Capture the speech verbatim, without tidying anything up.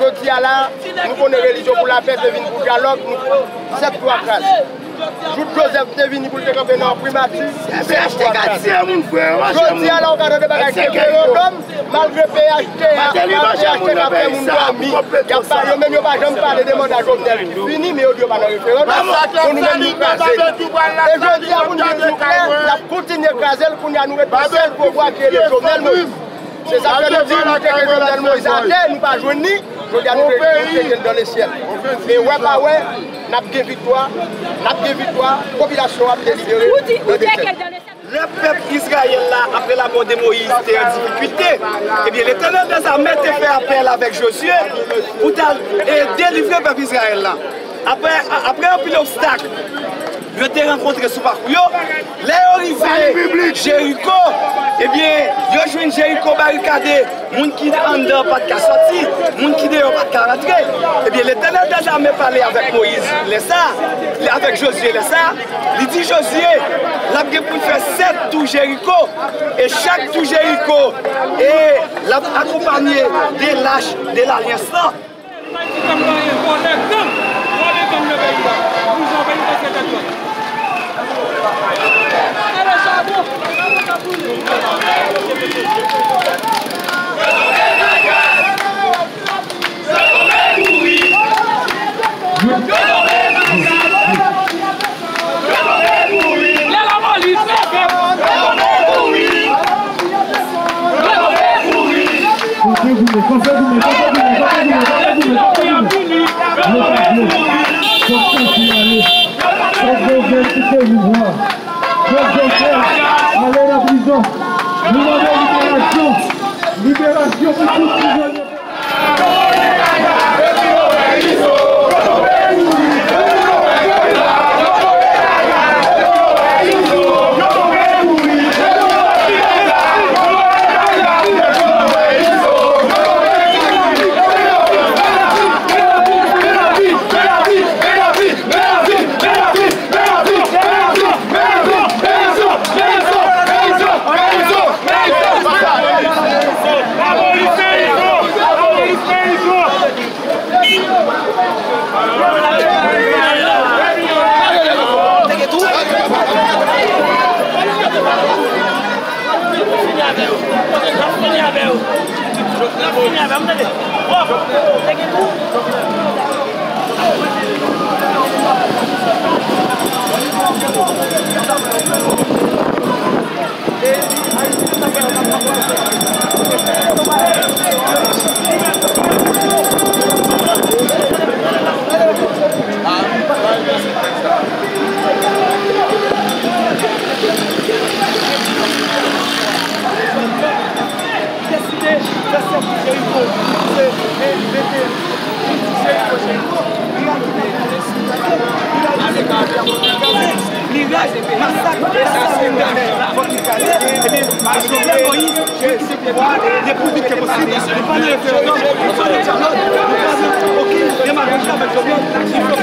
Jodi a la, nou konnen Relijyon pou Lapè te vin pou dyalòg, nou sèt twa kraze. Jout Jozèf te vini pou l te kanpe nan primati, sèt twa kraze. Jodi a la, ou ka tande bagay referandòm, malgre P H T K, malgre P H T K fè moun dòmi, y ap pale, yo menm yo pa janm pale de manda Jovenel ki fini, men yo di yo pa nan referandòm. Bon, nou menm nou kraze. E jodi a, pou nou di nou klè, n ap kontinye kraze l, kounye a nou ret yon sèl pouvwa ki rele Jovenel Moïse. Se sa k fè nou di nou tcheke Jovenel Moïse atè, nou pa jwenn li. Jodi a nou tcheke l dans le ciel. Men wè pa wè, n ap gen viktwa, n ap gen viktwa, popilasyon ap delibere nan detrès. Lè pèp Izrayèl la, apre lamò de Moyiz, te an difikilte, ebyen, Letènèl dèzame te fè apèl avèk Jozye pou t al, e, delivre pèp Izrayèl la. Apre, apre anpil obstak, yo te rankontre sou pakou yo, lè yo rive Jeriko, ebyen, yo jwenn Jeriko barikade, moun ki anndan pa t ka sòti, moun ki deyò pa t ka rantre. Ebyen, Letènèl dèzame pale avèk Moyiz lè sa a, avèk Jozye lè sa a, li di Jozye, l ap gen pou l fè sèt tou Jeriko, e chak tou Jeriko, e l ap akonpanye de lach de lalyans lan. Kanpe goumen, kanpe goumen, kanpe goumen, kanpe goumen, kanpe goumen, kanpe goumen. Yo pa vle. Fòk Kanfou ale. Fòk Jovenel kite pouvwa. Fòk Jovenel ale nan prizon. Nou mande liberasyon. Liberasyon pou tout prizonye. Deside fè sèt tou Jeriko, se, e, mete, tou Jeriko, Jeriko, li al kite, li al kite, li rèd, masak, e asasinen, fòk li kraze, ebyen, Jovenel Moïse, Depi w doute ke posib, nou pa nan referandòm, nou pa nan dyalòg, nou pa nan okenn demagoji avèk Jovenel.